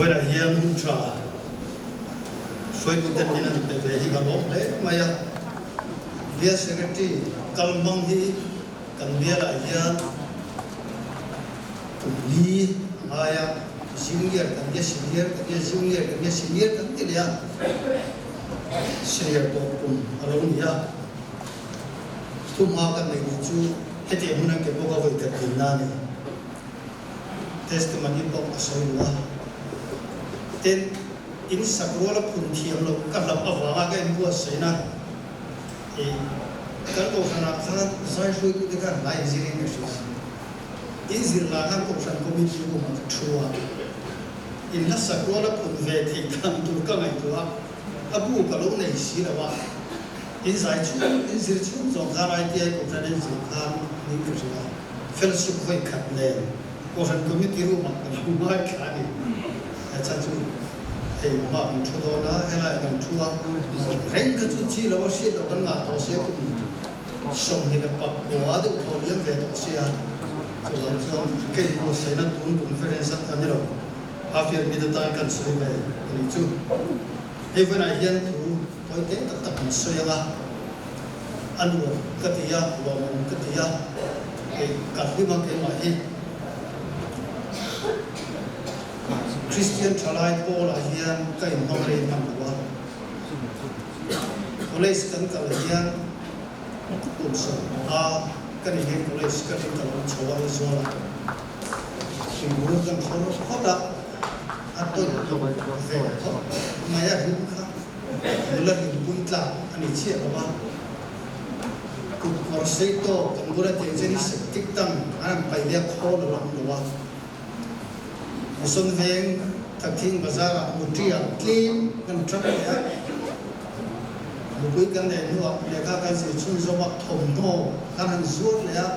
Vawilah hian hun tha hruaituten min an pe ve hi ka lawm hle mai a. Bial Secretary kal hmang hi kan bialah hian kum li a ngai a, junior kan nia, senior kan nia, junior kan nia, senior kan ti leh a, senior tawp kum a lo ni a. Thumhma kan neih ni chu hetiang hmun an ke bawk a vawi khat dinna a ni. Testimony pawh a sawi lo a. Tin, in sak ruala phun thiam loh ka hlauh avanga ka inbuatsaihna i kan kohhranah khan zai hruaitute khan hla inzirin ka hria. In zir lah khan kohhran committee room-ah ka thu a. In hla sak ruala phun ve theih dan tur ka ngaihtuah a, a bu ka lo nei si lo a. In zai chhung, in zir chhung zawng khan ITI kohhran in zir khan ning ka hria. Fellowship vawi khat nen Kohhran Committee room ah kan hmu ngai thla a ni. He chan chu hei hma kan thu dawn a, helai kan thu a, reng kha chu chi lo a hriat loh kan ngah tawh sia kum 24 deuh thaw liam ve tawh sia, chuvang chuan kei pawh saina tun conference a ni lo, half year mid atan kan sawi ve a nih chu. Hei vawiinah hian thu tawi te tak tak kan sawi ang a. A nuam ka ti a, lawmawm ka ti a, hei ka hlim a keimah hi Kristian thalai pawlah hian ka inhmang rei hman lo a, college kan kal hian kum 15 ka ni hian college ka rin ka lo chho a Aizawl-ah tuibur kan thlawr phawt a, a tawlh ve khawp mai a rim kha. Nula rinpui tlak a ni chiah lo a, kut kawr sei tawk kan bula tiang chen hi septic tank an han paih leh a khawl a lam lo a. Musawn veng Thakthing bazar ah mutri ah tlem kan tang leh a, nupui kan neih hnuah lehkha kan zir chhunzawm a thawmhnaw kan han zuar leh a,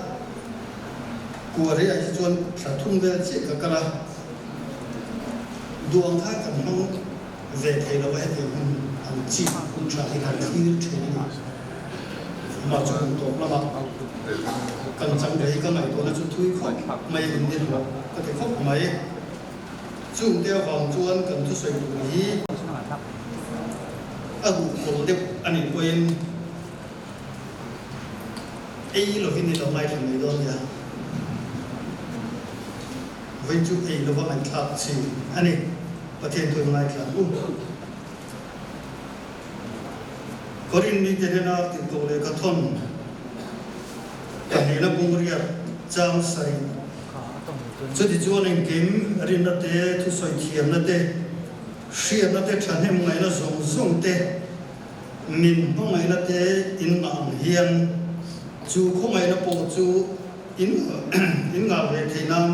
kuaria hi chuan thla thum vel chiah ka kal a, duang kha kan hmang. Ve thei lo a hetiang hun ang chi hun tha hi kan thlir thin a ni. Amah chu hun tawp lamah kan chang rei ka ngaihtuahna chu thui khawp mai a in ni lo ka ti khawp mai. Chungte avang chuan kan thusawi tur hi a huh kawl deuh a nih pawhin ei lovin i lo ngaithla mai dawn nia. Vawi chu ei lova ngaihthlak chi a ni. Pathian thu ngaithla ang u. Korin mite hnena tihtuah lehkha thawn pahnihna bungriat chang sarih. Chutichuan engkim rinna te, thusawi thiamna te, hriatna te, thahnem ngaihna zawng zawng te, min hmangaihna te in ngah ang hian chu khawngaihna pawh chu in in ngah ve theih nan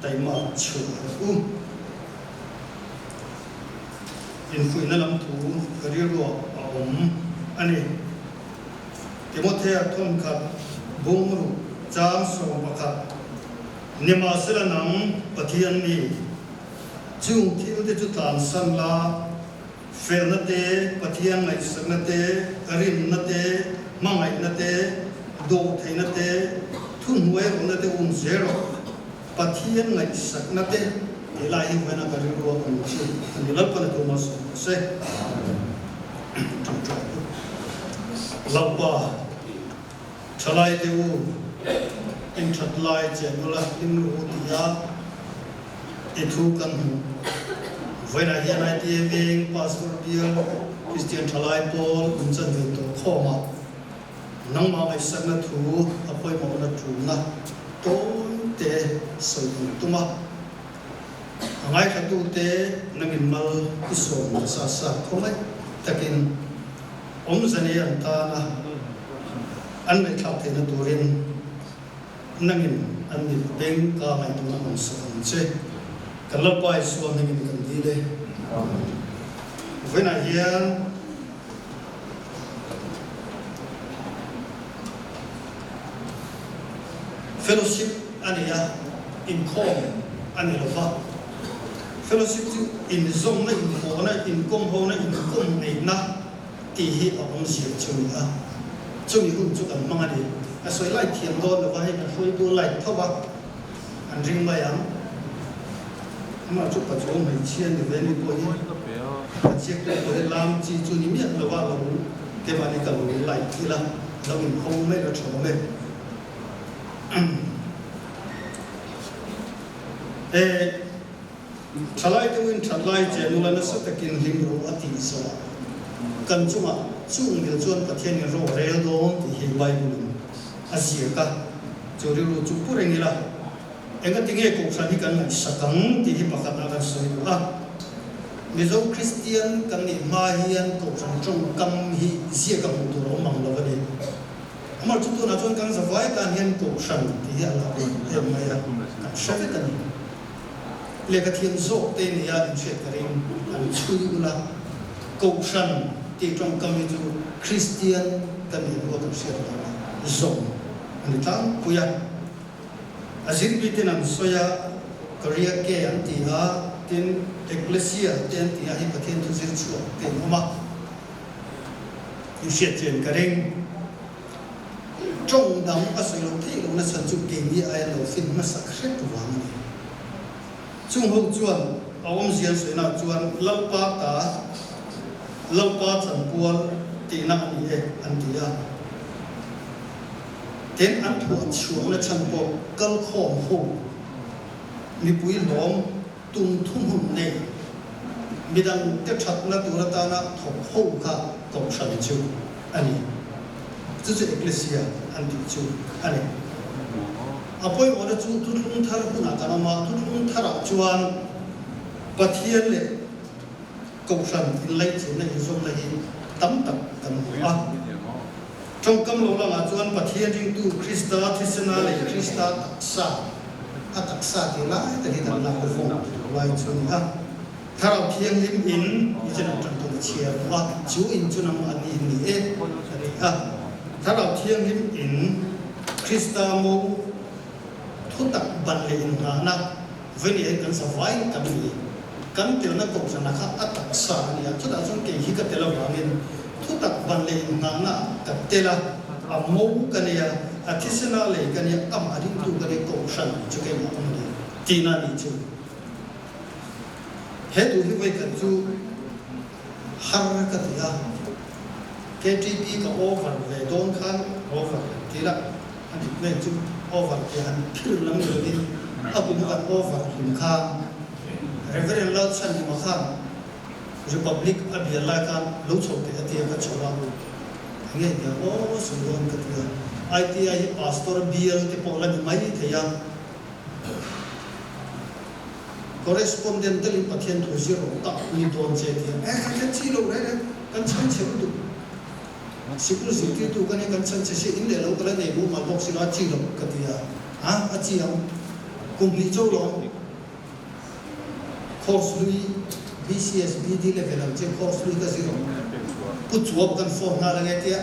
taima chhuah rawh u. Infuihna lam thu rilruah a awm a ni. Timothea thawnkhat bungruk chang 11, Nimahsela nang Pathian mi, chung thil te chu tlansan la, Felna te, Pathian ngaihsakna te, rinna te, hmangaihna te, dawhtheihna te, thuhnuai rawhna te um zel rawh. Pathian ngaihsakna te tih lai hi vawiin a ka rilru a awm chu a ni. Lalpan a tu malsawm rawh se. Ṭawngṭai u. Lalpa, ṭhalai te u, inṭhat lai chen ula hlim ru ti a. I thu kan hmuh. Vawiinah hian ITA Veng Pastor Bial Kristian Thalai Pawl um chan ve tawh khawmah nangmah ngaihsakna thu a pawimawhna tulna tawi te sawi kan tum a. A ngaithlatute nangin mal i sawm ta sa sa khawngaih takin awmze nei an tana an ngaihthlak theihna turin Nangin an mit beng ka ngaihtuahna hmang sak ang che. Kan Lalpa Isua hmingin kan dil e. Amen. Vawiinah hian fellowship a nei a, inkhawm a ni lo va. Fellowship chu inzawmna, inhawhna, inkawmhona, inkawmneihna tih hi a awmzia chu a ni a, chumi hun chu kan hmang a ni. A sawi light thiam dawn lova hei kan hruaitu light tho a, an ring mai ang. Amah chu Pachuau hmeichhia ni ve ni pawh hi a chiak tu pawh hi lam chi chu ni miah lo a, lo keimahni ka lo like ila lo inhawng mai la tha awm e. E Thalai deuhin thatlai che nula nasa takin hlim rawh a tih zawh kan chungah chung mil chuan Pathianin ro a rel dawn tih hi Bible-in a ziak a, chu rilru chu pu reng ila engati nge Kohhran hi kan ngaihsak ang tih hi pakhatah kan sawi duh a. Mizo Kristian kan nih hma hian Kohhran tawngkam hi ziak a hmuh tur a awm ang lo a ni. Amah chu tunah chuan kan zavai tan hian Kohhran tih hi a la em em mai a, kan hre vek a ni. Lehkha thiam zawk te nia inhriat ka ring an chhui ula, Kohhran tih tawngkam hi chu Kristian kan nih hnu a kan hriat vang a zawm a ni tlangpui a. A zirpiten an sawi a, Korea ke an ti a, tin Ekklesia te an ti a, hei Pathian thu zir chhuak te an awm a, inhriat chian ka ring. Tawng dang a sawi loh theih lohna chhan chu keini aia lo fin hmasak hret vang a ni. Chung ho chuan a awmzia an sawinaah chuan Lalpa ta, Lalpa chanpual tihna a ni e an ti a. Tin, an thuah chhuahna chhan pawh kalkhawm ho mipui hlawm Tum thuhmun nei midangte thatna tur atana thawk ho kha kohhran chu a ni. Chu chu Ekklesia an tih chu a ni. A pawimawhna chu thuthlung thar hunah kan awm a, thuthlung tharah chuan Pathian leh kohhran inlaichinna inzawmna hi tam tak kan hmu a. Tawngkam lo langah chuan Pathian ringtu Krista thisena leh Krista taksa, a taksa tih lai tak hi kan lak vawng tur lai chu a ni a. Thlarau Thianghlim in i chen ang tan tun a chhiar duh a, chu in chu nangmah ni in ni e a ti a. Thlarau Thianghlim in Krista mo thutak ban leh innghahna Vawini hian kan zavai kan ni. Kan telna kohhrana kha a taksa a ni a, chutah chuan kei hi ka tel avangin thutak ban leh innghahna ka tel a, a mo ka nei a, a thisena lei ka nei a, amah ringtu ka nei kohhran chu keimah awm a ni tihna a nih chu. He duh hi vawikhat chu har ka ti a, KTP ka over ve dawn khan over han ti la, A dik vel chu over tih han phir lam ni lovin a kum kan over hlum kha Reverend Lalchhanhima khan Republic a bial lai khan lo chho teh a tia ka chho a, enge tia aw sawi dawn ka ti a, ITI hi Pastor bial te pawh la ni mai thei a, Correspondent telin Pathian thu zir rawh tak ni dawn che tia, e kha kha chi lo reng reng kan chhang chhe lutuk. Sikul zirtirtu ka nia kan chhan che sia in leh lo ka la nei mumal bawk si lo a chi lo ka ti a, a a chi ang kum hnih cho lawm course hlui BCS BD level ang che course hlui ka zir awm pu chuap kan phone nghal ange tia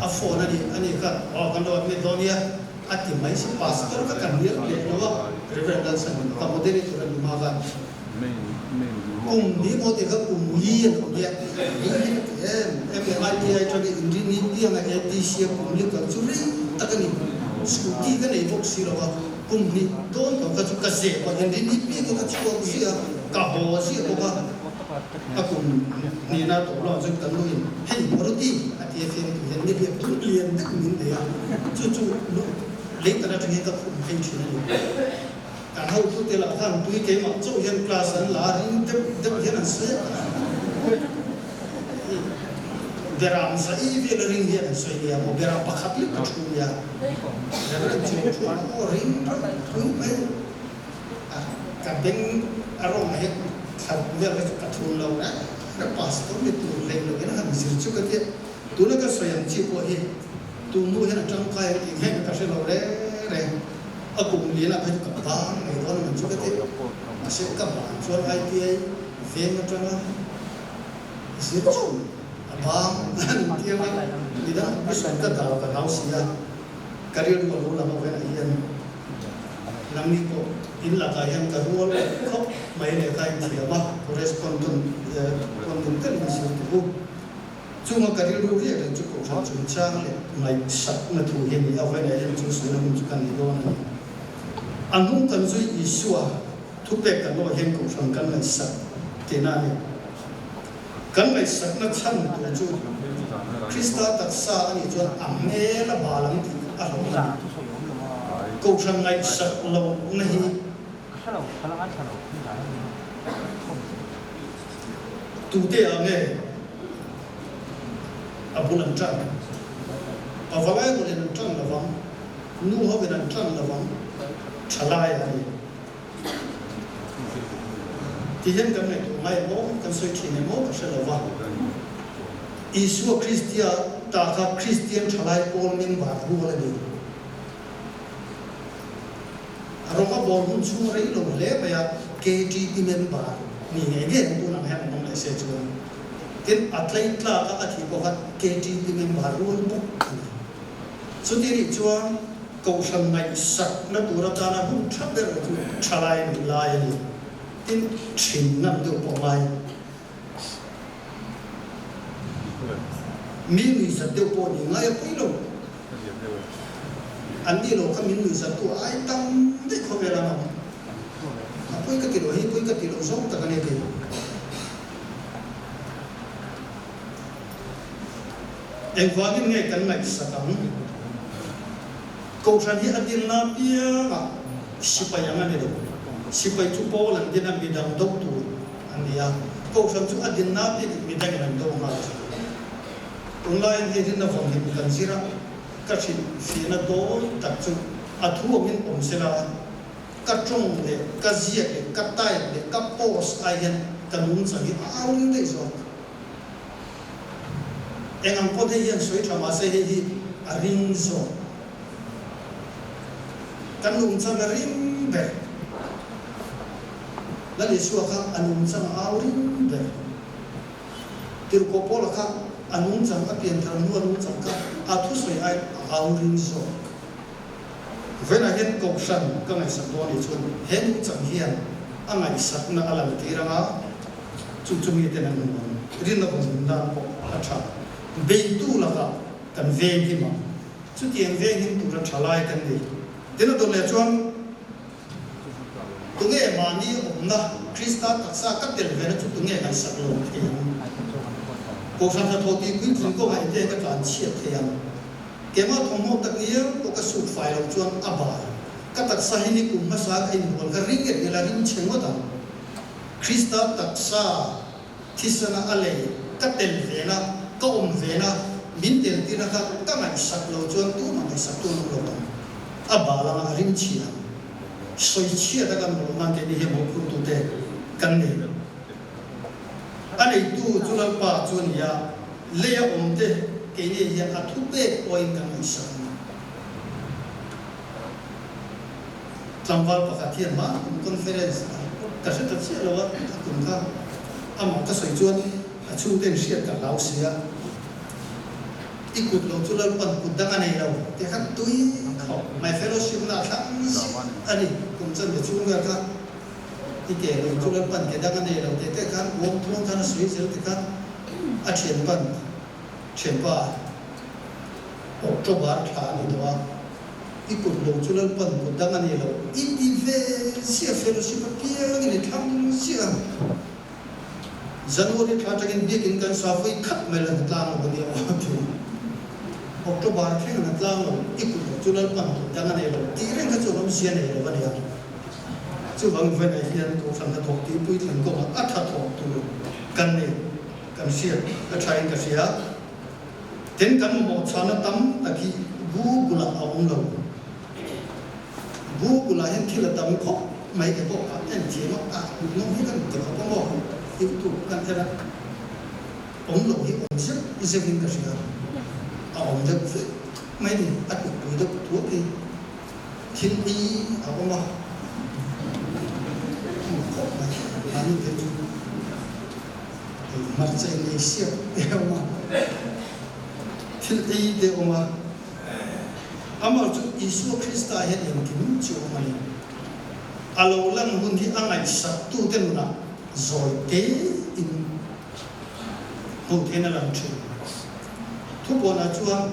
a phone a ni a ni kha aw kan lo admit dawn nia a ti mai si pastor kha kan hnial leh lo a Reverend Lalchhan ka moderator a ni hma khan. Kum ni maw tih kha kum li a lo nia. Rei hi ka ti em em leh ITI atangin inrin hi pianga ATC a kum li kal chu rei tak a ni. Scooty ka nei bawk si lo a, kum hnih dawn tawh kha chu ka zep a, inrin hi pianga ka chhuak ziah a, ka haw ziah bawk a. A kum hnihna tawh lo ah chuan kan nuin hei Maruti a ti a fiamtu hian ni lian dum lian deuh min nei a, chu chu leitan atangin ka khum phei thin a ni. Kan hotute lah khan tui keimah chauh hian class an la a, ring deuh deuh hian an sawi a. Beram zai vel a ring hian an sawi nia maw, beram pakhat lek ka thu nia. Reverend chu thu a aw ring reuh thui mai a, ka beng a rawng ah hian thla vel kha chu ka thun lo reng reng, pastor ni tur hlei lo in a han zir chu ka tia. Tuna ka sawi ang chi pawh hi tun hnu hian a tangkai ang tih ngei ka hre lo reng reng. A kum lian ah kha chu ka bang mai dawn a man chu ka ti. Mahse ka ban chuan ITI veng atanga zir chauh a bang a ni tiang a, midang mission ka dal ka hlau si a, ka rilru a lo lang avengah hian nangni pawh in lakah hian ka rual khawp mai leh ka inthiam a, correspondent telin zir teh u. Chunga ka rilru riak reng chu Kohhran chungchang leh ngaihsakna thu hi a ni a, vawiin ah hian chu suihna hun chu kan nei dawn a ni. A hnung kan zui Isua. Thupek kan awh hian Kohhran kan ngaihsak tihna a ni. Kan ngaihsakna chhan tur chu Krista taksa a nih chuan a hmel a bal ang tih a hlauh a ni. Kohhran ngaihsak lohna hi tute ah nge a bul an tan? Pavalai rualin an tan lovang, nu hovin an tan lovang, thalai a ni. Ti hian kan ngaihtuah ngai emaw, kan sawi thin emaw ka hre lo va. Isua Kristia ta kha Kristian thalai pawl member rual a ni. A rawng a bawl hun chhung rei lo hle mai a, KTP member ni ngei ngei ang tun ang hian an awm leh se chuan. Tin, a tlei tlak a a thih pawh kha KTP member rual bawk a ni. Chuti nih chuan Kohhran ngaihsakna tur atana hun tha ber chu thalai nih lai a ni. Tin, thin ngam deuh pawh ngai. Mi nuihzat deuh pawh ni ngai a pui lo. An ni lo kha min nuihzattu ai tam daih khawvel an awm. A pui ka ti lo, hei pui ka ti lo zawng tak a ni kei. Engvangin nge kan ngaihsak ang? Kohhran hi a dinna piangah sipai ang a ni lo. Sipai chu pawl an din a, midang do tur an ni a. Kohhran chu a dinna piangin midangin an do nghal thin. Tunlaiin hei rinna vawnhim kan zir a, ka hrilhfiahna dawn tak chu a thu awmin awm sela, ka tawng leh ka ziak leh ka type leh ka post ai hian ka nungchang hi a au ring daih zawk. Eng ang pawh hei hian sawi tha mahse hei hi a ring zawk. Kan nungchang a ring ber. Lal Isua kha a nungchang a au ring ber. Tirhkoh Paula kha a nungchang a pianthar hnu a nungchang kha a thusawi ai a au ring zawk. Vawiinah hian Kohhran ka ngaihsak dawn nih chuan he nungchang hian a ngaihsakna a lantir anga, Chu chu miten an hmu ang. Rinna vawng nan pawh a tha. Beitu lakah kan veng him ang. Chutiang veng him tura tha lai kan ni. Tin a dawt leh chuan tunge mahni awmna Krista taksa ka tel vena chu tunge ngaihsak lo thei ang? Kohhran hnathawh tih puitling kawngah enge ka tlan chhiat thei ang? Keimah thawmhnaw tak ngial pawh ka suk fai loh chuan a bal. Ka taksa hi ni kum hmasa ka inbual kha ring et ila ring chhe ngawt ang. Krista taksa thisana a lei ka tel vena, ka awm vena, min tel tirna kha ka ngaihsak lo chuan tumah ngaihsak tu an awm lo ang. A bal anga a rim chhia ang. Sawi chhiat a kan awm nan keini hi mawhphurtute kan nei. A neitu chu Lalpa chu a ni a, leia awmte keini hian a thupek pawhin kan ngaihsak ang. Tlangval pakhat hian hma kum conference a ka hre ta chiah lo a, a kum kha amah ka sawi chuan a chhungten hriat ka hlau si a, i kut lo chu Lalpan kut dang a nei lo tih kha tui khawp mai fellowship na a thlang zit a ni, kum chanve chhung vel kha i ke lo chu Lalpan ke dang a nei lo tih te khan uam thuang khan a sawi zel ti kha a thianpan thianpa October thla a ni tawh a. I kut lo chu Lalpan kut dang a ni lo. I ti ve chiah fellowship apiangin i thlang chiah ang. January thla atangin biakin kan sa vawi khat mai la na tlang lo a nia aw ti. October thleng na tlang lo i kut lo chu Lalpan kut dang a nei lo tih reng kha chu an awmzia nei lo a nia. Chuvang vawiinah hian Kohhran hnathawk tih puitling kawngah a tha thawk tur kan ni kan hriat ka thain ka hria. Tin, kan mamawh chhana tam tak hi Google-ah a awm lo. Google-ah hian thil a tam khawp mai te pawh kha en thiam a, ah hmuhnawm hi kan ti khawp a maw? YouTube kan en a, awm lo hi awm zeuh zeuhin ka hria. A awm deuh vek mai ni, a tukpui deuh thuak hi thil ei a awm a, hmuh khawp mai mahni phei chu. Hmarcha in ei siak te a awm a, thil ei te a awm a. Amah chu Isua Krista hian engkim chu a awm a ni. A lo lan hun hi a ngaihsak tute nunah zawi te in hmuh theihna lang thin. Thupuanah chuan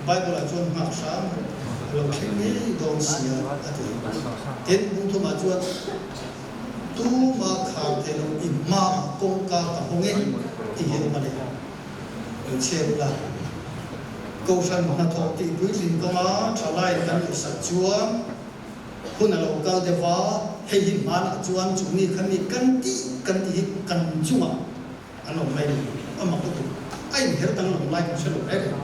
Bible ah chuan nghak hram rawh. A lo thleng ngei dawn sia, a ti. Tin, bung thumah chuan, Tuma khar thei lo i hmaah kawngka ka hawng e, tih hi a awm a ni. Lo chhiar ula. Kohhran hnathawh tih puitlin kawnga thalai kan ngaihsak chuan hun a lo kal deuh a, hei hi hmanah chuan chu mi kha mi kan tih kan tih hi kan chungah an awm mai ni. A mak lutuk. A inher danglam lai kan hre lo reng reng.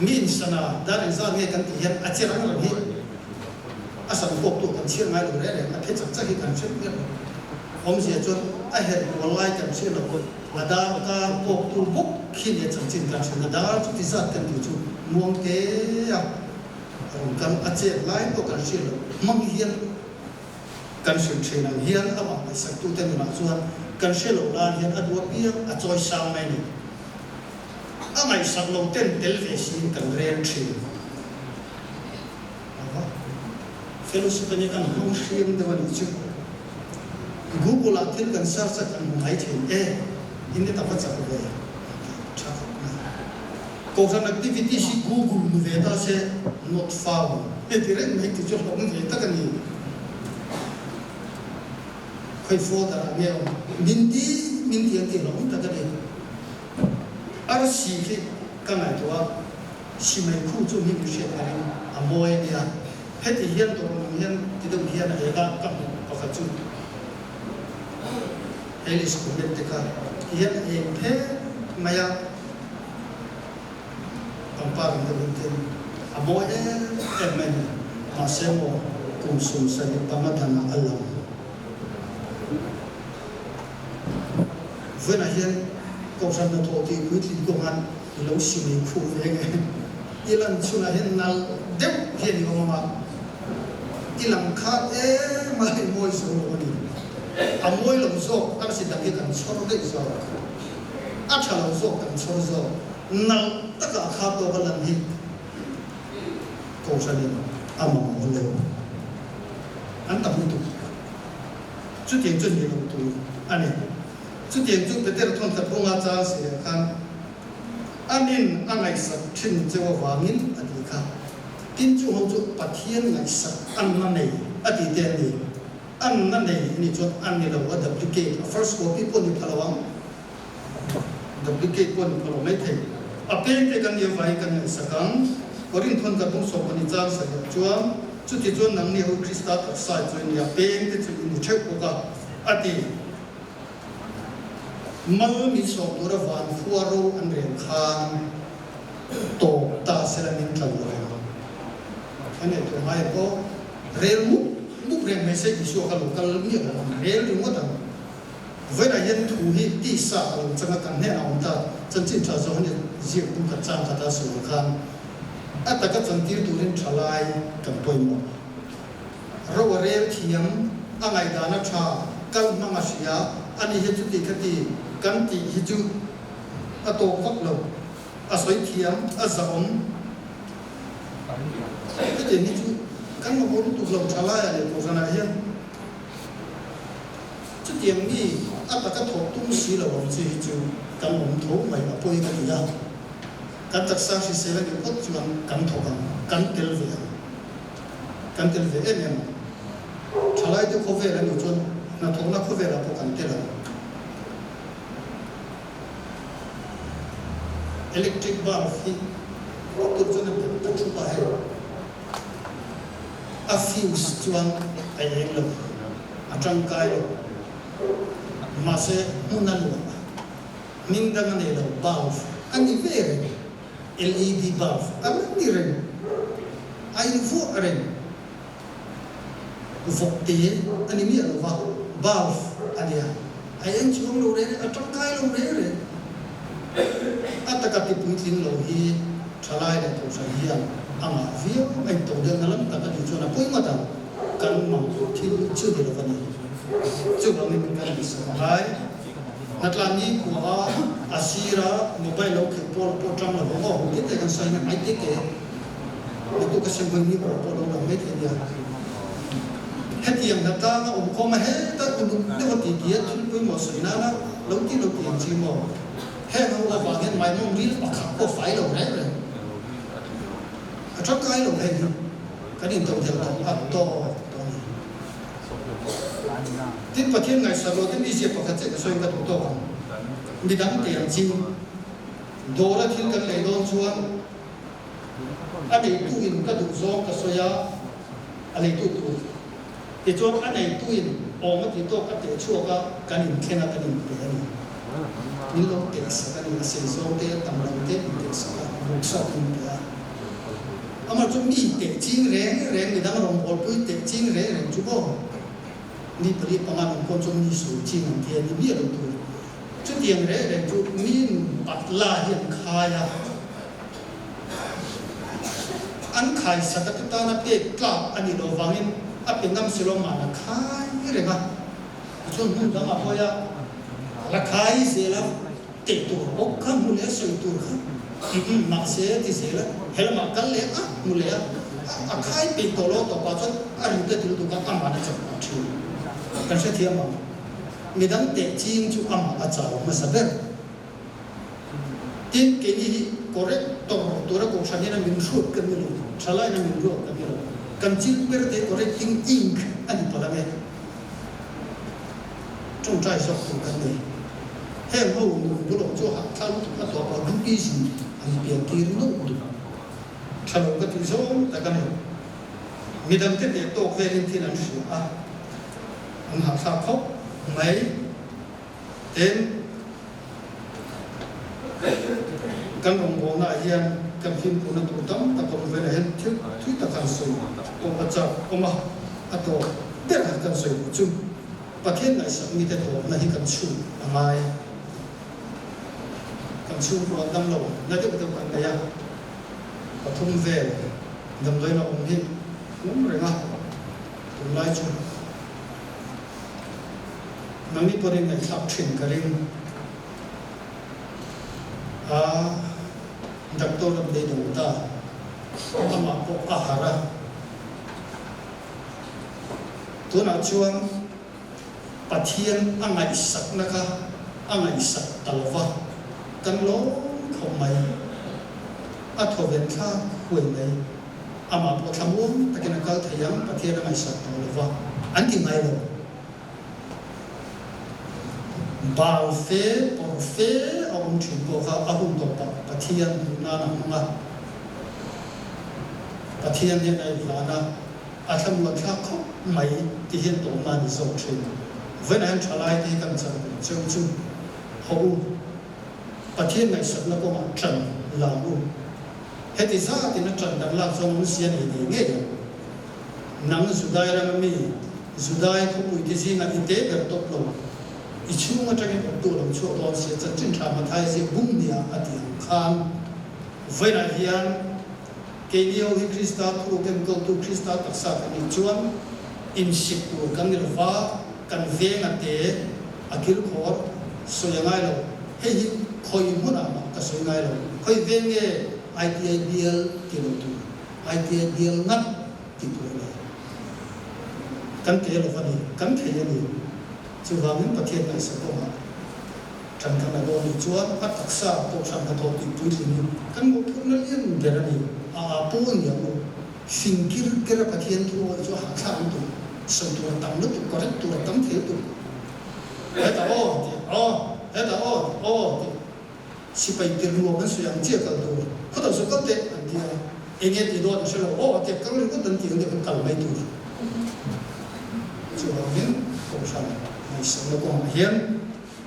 Mi insana dar engzat nge kan tih hian a che rang rang hi a sam kawk tu kan chhiar ngai lo reng reng. A phe chak chak hi kan hre miah lo. Awmzia chuan a her kual lai kan hre lo. A dar kar kawk tu bawk khi nia chanchin kan hre. A dar chu ti zat kan tih chu muang te a rawn kal a chet lai pawh kan hre lo. Hmang hian. Kan hrilh thin ang hian amah ngaihsaktute nunah chuan kan hre loh lai hian a duh apiang a chawi sang mai ni. A ngaihsak lo ten tel ve siin kan rel thin. Ava fellowship ania kan hmang hriam deuh a nih chu. Google ah thil kan search a kan hmu mai thin e, in net ava chak ve tha khawp mai. Kohhran activities hi Google nu ve ta se not found e ti reng mai tih chu hlawm ve tak a ni. Khawi folder ah nge awm min ti min ti an tih hlawm tak a ni. Arsi khi ka ngaihtuah a, simai khu chu mi hriat ka ring a mawi a nia. Heti hian dawr nung hian ti deuh hian a eng a ka hmuh pakhat chu Halley's Comet te kha ti hian a eng phet mai a. Pangpar ang deuhin tin a mawi em em mai ni. Mahse maw kum 75 danah a lang. Vawiinah hian Kohhran hnathawh tih puitling kawngah i lo simei khuh ve nge. I lan chhunah hian nalh deuh hian i awm ang a, i lang khat em a, i mawi zo lo a ni. A mawi lo zawk arsi dang hi kan chhawr daih zawk. A tha lo zawk kan chhawr zawk. Nalh taka a kha tawk a lan hi Kohhranin a mamawh lo. An tam lutuk. Chutiang chu ni lo tur a ni. Chutiang chu Petera thawnthat kawnga chang seh ah khan anin a ngaihsak thin cheu avangin a ti kha. Tin chu ho chu Pathian ngaihsak anna nei a ti te a ni. Anna nei a nih chuan a ni lo a duplicate a first copy pawh ni pha lo ang. Duplicate pawh ni pha lo mai thei. A peng te kan nih avangin kan ngaihsak ang. Korinth hawn kan bung 12 chang sarih chuan chuti chuan nangni ho Krista taksa chu in nia peng te chu in ni theuh bawk a a ti. Mal min sawm tura van khua ro an rel khan tawp ta sela min tla lo reng ang. A ngaihtuah ngai pawh rel mup mup reng mai se Isua kha lo kal miah lo ang rel ringawt ang. Vawiinah hian thu hi tisa a lo chang a kan hnenah a awm ta chanchin tha zawh hi ziak tum khat chang khat a sawi ang khan a taka chantir turin thalai kan pawimawh. Ro a rel thiam, a ngaihdan a tha, kal hmang a hria, ani hi chuti khati kan tih hi chu a tawk vak lo, a sawi thiam, a zahawm. Hetiang hi chu kan mamawh lutuk lo thalaiah leh kohhranah hian chutiang mi a taka thawk tum si lo ang chi hi chu kan awm tho mai a pawi ka ti a, kan taksa hrisel a nih phawt chuan kan thawk ang, kan tel ve ang. Kan tel ve em em ang. Thalaite khawvel a nih chuan hnathawhna khawvelah pawh kan tel ang. Electric bulb hi a tur chuan a bet ta thup a hei. A fuse chuan a eng lo, a tangkai lo. Mahse hmun a luah a, hming dang a nei lo, bulb a ni ve reng. LED bulb a la ni reng, a invuah reng. Vawk te a ni miah lo va, bulb a nia. A eng chuang lo reng reng, a tangkai lo reng reng. A taka ti puitling lo hi thalai leh kohhran hian a ngah viau a intawh deuhna lam tak a nih chuan a pawi ngawt ang, kan mamawh thil chu ni lo va ni. Chuvangin kan insak a ngai. Hnatlan ni khua a a sir a mobile lo khelh pawl pawh tang lo vang aw hung te kan sawi na mai te te naktuk a sem hawi ni khua pawh lo lang mai thei nia. Hetiang hnatlang a awm khawm a heta uluk deuh a ti ti a thil pawimawh sawi nana lo ti lo ti ang chi maw. Heng ho avang hian maimawm ril pakhat pawh fai lo reng reng a tangkai lo hei hi. Kan intodelh tawh a tawk tawh a ni. Tin, Pathian ngaihsak lo te mizia pakhat chiah ka sawi ka duh tawk ang. Midang te ang ching dawra thil kan lei dawn chuan a neitu in ka duh zawng ka sawi a, a leitu tur. Tichuan a neitu in awm a ti tawk a teh chhuak a, kan inthleng a kan inpe a ni. Min lo teh sak a ni, a sei zawng te a tam lo te min teh sak a, buk sak min pe a. Amah chu mi teh ching reng reng, midang rawngbawlpui teh ching reng reng chu maw? Mi 4, 5 an awm pawh chuan mi sawi ching an ti a ni miah lo tur. Chutiang reng reng chu mi nun patla hi an khai a, an khai sak a te tana pek tlak a nih loh vangin a pe ngam si lo mahna khai reng a. Tichuan hmun dangah hawi a la khai zel a. Teh tur bawk kha hmu leh a sawi tur kha mahse a ti zel a, he lamah kal leh a hmu leh a, a khai peih tawh lo tawpah chuan a ri te til tuk a, amah a chak pah thin. Kan hrethiam ang, midang teh ching chu amah a chau hmasa ber. Tin, keini hi correct tawrh tura kohhran hian a min hruat kan ni lo, thalaiin a min ruat kan ni lo. Kan chil ber te correcting ink a ni palh ang e. Tawngtai zawk tur kan nei. Heng ho nun bulah chu hahthlak lutuk a tawp a groupism an pian tir nawlh duh. Tha lo ka tih zawng tak a ni. Midangte hneh tawk velin thil an hria a, an hahthlak khawp mai. Tin, kan rawngbawlnaah hian kan fimkhurna tur tam tak awm velah hian thil thui tak han sawi pawh a chak awm a, a tawp ber han kan sawi duh chu Pathian ngaihsak mite tawpna hi kan chhung a ngai. Kan chhungkua an dam lo na deuh deuh kan nei a, pathum vel damdawiin a awm hi hum reng a, tunlai chu. Nangni pawhin ngaihthlak thin ka ring a, doctor an beidawng ta, amah pawh a harh a, tunah chuan Pathian a ngaihsakna kha a ngaihsak ta lo va, kan lawm khawp mai, a thawven thlak huai mai. Amah pawh thlamuang takin a kal thei ang, Pathian a ngaihsak tawh lo va, an ti ngai lo. Bal fe, pawr fe a awm thin pawh kha a hun tawpah Pathian hmuh nan a hmang a. Pathian hian a inhlan a, a thlamuan thlak khawp mai ti hian tawhna a ni zawk thin. Vawiinah hian thalai te hi kan chan cheu chu haw u, Pathian ngaihsakna kawngah tan lam u. Heti zatin a ṭan kan lak chuan awmzia nei ngei ngei ang. Nang Judai rama mi, Judai khawpuite zingah i te ber tawp lo. I chhung aṭangin awptu a lo chhuak dawn sia, chanchin ṭha Matthai ziak bum nia a ti ang khan. Vawiinah hian keini ho hi Krista thu kemkawltu Krista taksa kan nih chuan insik tur kan ni lova, kan veng a te, a kilkhawr, sawi a ngai lo. Hei hi khawi hmunah mah ka sawi ngai lo. Khawi veng nge ITI bial ti lo tur, ITI bial ngat ti tur a ni. Kan te lo va ni, kan thei a ni. Chuvangin Pathian ngaihsak kawngah ṭan kan la dawn nih chuan a taksa kohhran hnathawh tih puitlingin kan mawhphurhna lian ber a ni. A a pawh ni ang u. Fing kir ker a Pathian thu awih chu a hahthlak lutuk, sawi tur a tam lutuk, correct tur a tam thei lutuk. Hetah aw tih aw, hetah aw tih aw tih sipai tir nuam an sawi ang chiah kal tur khawtah saw kal teh an ti a, enge tih dawn an hre lo, aw tih kal ringawt an tih ang deuh khan kal mai tur. Chuvangin Kohhran ngaihsakna kawngah hian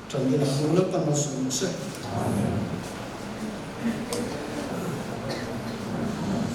tan ila hmu lo kan lo sawi rawh se. Amen.